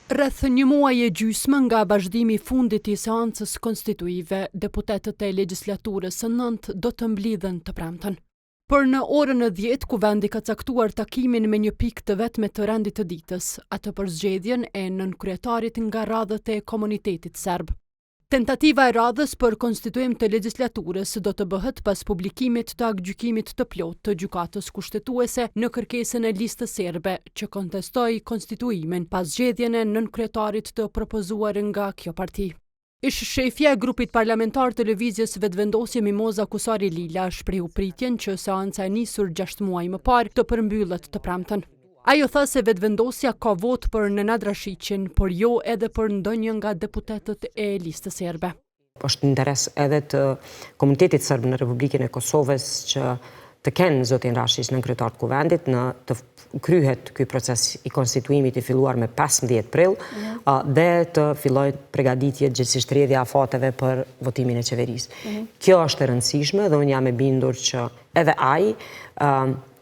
Rreth një muaj e gjysmë nga vazhdimi i fundit i seancës konstituive, deputetët e legjislaturës së nëntë do të mblidhen të premten. Për në orën 10, Kuvendi ka caktuar takimin me një pikë të vetme të rendit të ditës, atë për zgjedhjen e nënkryetarit nga radhët e komunitetit serb. Tentativa e radhës për konstituim të legjislaturës do të bëhet pas publikimit të aktgjykimit të plotë të Gjykatës Kushtetuese në kërkesën e Listës Serbe që kontestoi konstituimin pa zgjedhjen e nënkryetarit të propozuar nga kjo parti. Ish-shefja e grupit parlamentar të Lëvizjes Vetëvendosje Mimoza Kusari Lila shprehu pritjen që seanca e nisur 6 muaj më parë të përmbyllet të premten. Ajo tha se Vetëvendosja ka votë për Nenad Rashiqin, por jo edhe për ndonjë nga deputetët e Listës Serbe. Është në interes edhe të komunitetit serb në Republikën e Kosovës që të kenë zotin Rashiq nënkryetar të Kuvendit, në të kryhet ky proces i konstituimit i filluar me 15 prill mhm. dhe të fillojë pregaditjet gjegjësisht rrjedhja e afateve për votimin e qeverisë. Mhm. Kjo është e rëndësishme dhe unë jam e bindur që edhe ai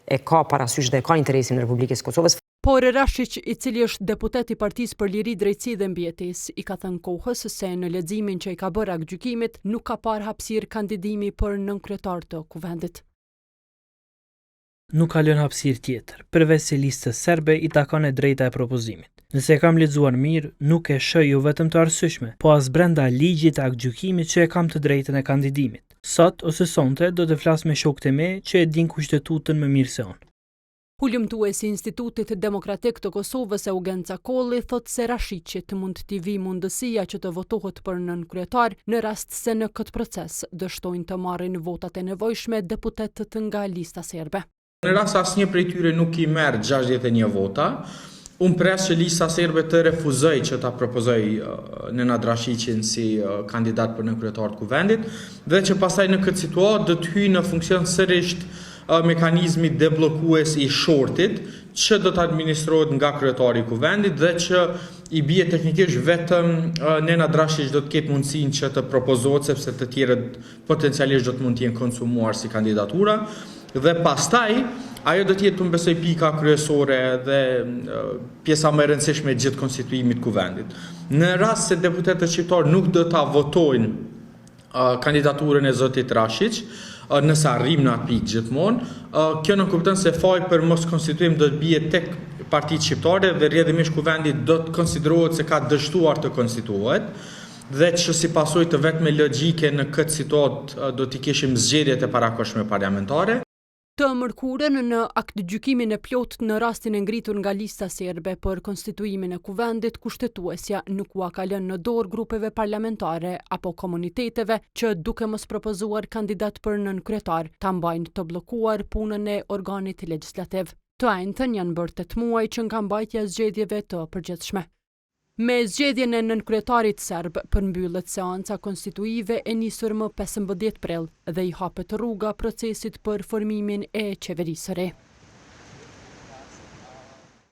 e ka parasysh dhe e ka interesin e Republikës së Kosovës. Por Rashiq, i cili është deputet i Partisë për Liri, Drejtësi dhe Mbijetesë, i ka thënë Kohës se në leximin që i ka bërë aktgjykimit nuk ka parë hapësirë kandidimi për nënkryetar të Kuvendit. Nuk ka lënë hapësirë tjetër, përveç se Listës Serbe i takon e drejta e propozimit. Nëse e kam lexuar mirë, nuk e shoh jo vetëm të arsyeshme, po as brenda ligjit të aktgjykimit që e kam të drejtën e kandidimit. Sot ose sonte do të flas me shokët e mi që e dinë Kushtetutën më mirë se unë. Hulumtuesi i Institutit Demokratik të Kosovës Eugen Cakolli thotë se Rashiqit mund t'i vijë mundësia që të votohet për nënkryetar në rast se në këtë proces dështojnë të marrin votat e nevojshme deputetët nga Lista Serbe. Në rast se asnjë prej tyre nuk i merr 61 vota, unë pres që Lista Serbe të refuzojë që ta propozojë Nenad Rashiqin si kandidat për nënkryetar të Kuvendit dhe që pastaj në këtë situatë do të hyjë në funksion sërisht mekanizmi debllokues i shortit që do të administrohet nga kryetari i Kuvendit dhe që i bie teknikisht vetëm Nenad Rashiq do të ketë mundësinë që të propozohet sepse të tjerët potencialisht do të mund të jenë konsumuar si kandidatura dhe pastaj ajo do të jetë unë besoj pika kryesore dhe pjesa më e rëndësishme e gjithë konstituimit të Kuvendit. Në rast se deputetët shqiptarë nuk do ta votojnë kandidaturën e zotit Rashiq, nëse arrijmë në atë pikë gjithmonë, kjo nënkupton se faji për moskonstituim do të bie tek partitë shqiptare dhe rrjedhimisht Kuvendi do të konsiderohet se ka dështuar të konstituohet dhe që si pasojë të vetme logjike në këtë situatë do t'i kishim zgjedhjet e parakohshme parlamentare. Të mërkurën, në aktgjykimin e plotë në rastin e ngritur nga Lista Serbe për konstituimin e Kuvendit, Kushtetuesja nuk ua ka lënë në dorë grupeve parlamentare apo komuniteteve që duke mos propozuar kandidat për nënkryetar, ta mbajnë të bllokuar punën e organit legjislativ. Të enjten janë bërë tetë muaj që nga mbajtja e zgjedhjeve të përgjithshme. Me zgjedhjen e nënkryetarit serb përmbyllet seanca konstituive e nisur më 15 prill dhe i hapet rruga procesit për formimin e qeverisë së re.